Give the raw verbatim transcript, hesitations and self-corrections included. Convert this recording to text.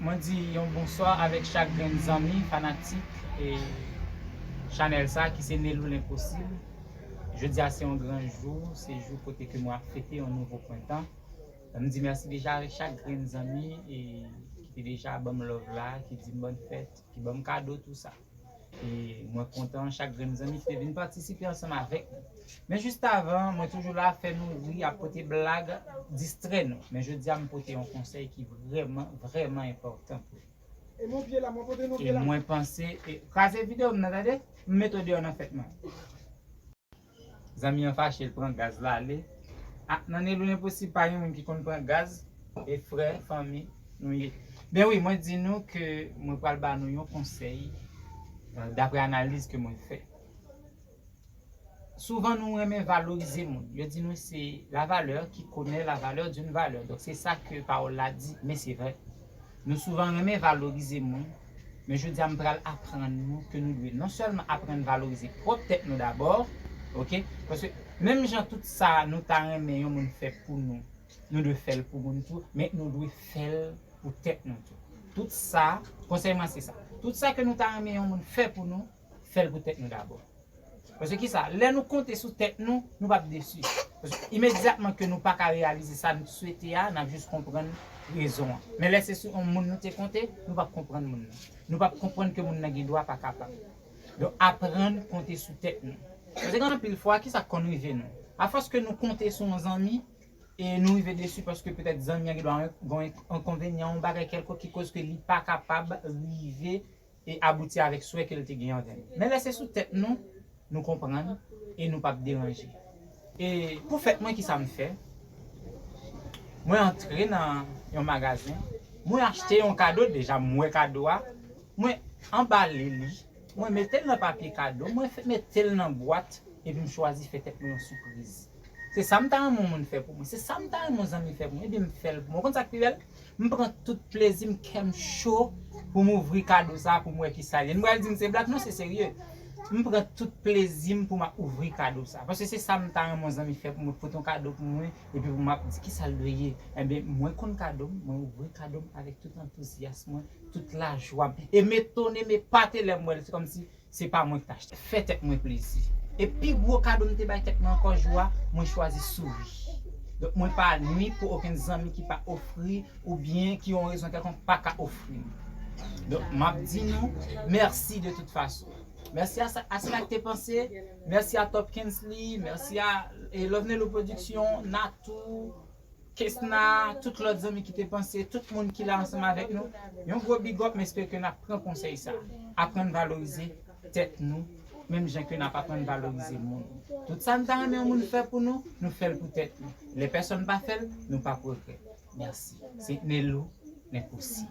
Mwen di yon bonswa avèk chak grenn zanmi, fanatik e chanèl sa ki se Nelou Lenposib. Jodi a se yon gran jou, se jou kote ke mwen ap fete yon nouvo prentan. M di mèsi deja avèk chak grenn zanmi e ki te deja ban m love la, ki di m bòn fèt, ki ban m kado, tou sa. E mwen kontan chak grenn zanmi ki te vin patisipe ansanm avèk nou. Men jis avan, mwen toujou la fè nou ri, ap pote blag, distrè nou. Men jodi a m pote yon konsèy ki vrèman, vrèman enpòtan pou nou. E mwen panse, e, kraze videyo m nan, tande, m mete w deyò nan fèt mwen. Zanmi an fache, l pran gaz l ale. A, nan Nelou Lenposib pa gen moun ki konn pran gaz. E frè, fanmi, nou ye. Ben wi, mwen di nou ke mwen pral ba nou yon konsèy, euh, daprè analiz ke mwen fè. Souvan nou renmen valorize moun. Yo di nou se la valeur qui connaît la valeur d'une valeur. Donk se sa ke pawòl la di, men se vre. Nou souvan renmen valorize moun, men jodi a m pral aprann nou ke nou dwe non sèlman aprann valorize pwòp tèt nou dabò, oke? Paske menm jan tout sa nou ta renmen yon moun fè pou nou, nou dwe fè l pou moun tou, men nou dwe fè l pou tèt nou tou. Tout sa, konsèy mwen se sa. Tout sa ke nou ta renmen yon moun fè pou nou, fè l pou tèt nou dabò. Paske kisa? Lè nou konte sou tèt nou, nou p ap desi. Paske imedyatman ke nou pa ka reyalize sa nou swete a, n ap jis konprann rezon an. Men lè se sou yon moun nou te konte, nou p ap konprann moun nan. Nou p ap konprann ke moun nan gen dwa pa kapab. Donk, aprann konte sou tèt nou. Paske gen anpil fwa, kisa k konn rive nou? Afòs ke nou konte sou yon zanmi, e nou rive desi paske petèt zanmi an gen dwa gen yon enkonvenyan, yon bagay kèlkonk ki koz ke li pa kapab rive e abouti avèk swè ke l te gen anvè nou. Men lè se sou tèt nou, nou konprann e nou p ap deranje. E pou fèt mwen, kisa m fè? Mwen antre nan yon magazen, mwen achte yon kado, deja m wè kado a, mwen anbale li, mwen mete l nan papye kado, mwen fè, mete l nan bwat, epi m chwazi fè tèt mwen yon sipriz. Se sa m ta renmen yon moun fè pou mwen. Se sa m ta renmen yon zanmi fè pou mwen. Epi m fè l pou mwen. Ou konn sa k pi bèl? M pran tout plezi m, kè m cho pou m ouvri kado sa pou m wè kisa l ye. Nou pral di m se blag, non, se serye. M pran tout plezi m pou m ap ouvri kado sa. Paske se sa m ta renmen yon zanmi fè pou mwen, pote yon kado pou mwen, epi pou m ap di kisa l dwe ye. Enben, mwen konn kado m, mwen ouvri kado m avèk tout antouzyas mwen, tout lajwa m. E m etone, m epate lè m wè l. Se kòmsi se pa mwen ki t achte. Fè tèt mwen plezi. E pi gwo kado m te bay tèt mwen ankò jou a, mwen chwazi souri. Donk, mwen pa nwi pou okenn zanmi ki pa ofri oubyen ki yon rezon kèlkonk pa ka ofri m. Donk, m ap di nou mèsi de tout fason. Mèsi a, sa- a sila ki te panse. Mèsi a Top Kensley. Mèsi a, e, Love Nelou Production, Natou, Kesna, tout lòt zanmi ki te panse, tout moun ki la ansanm avèk nou. Yon gwo big up, m espere ke n ap pran konsèy sa. Aprann valorize tèt nou, menm jan ke n ap aprann valorize moun. Tout sa n ta renmen yon moun fè pou nou, nou fè l pou tèt nou. Lè pèsonn pa fè l, nou p ap regrèt. Mèsi. Se Nelou, Lenposib.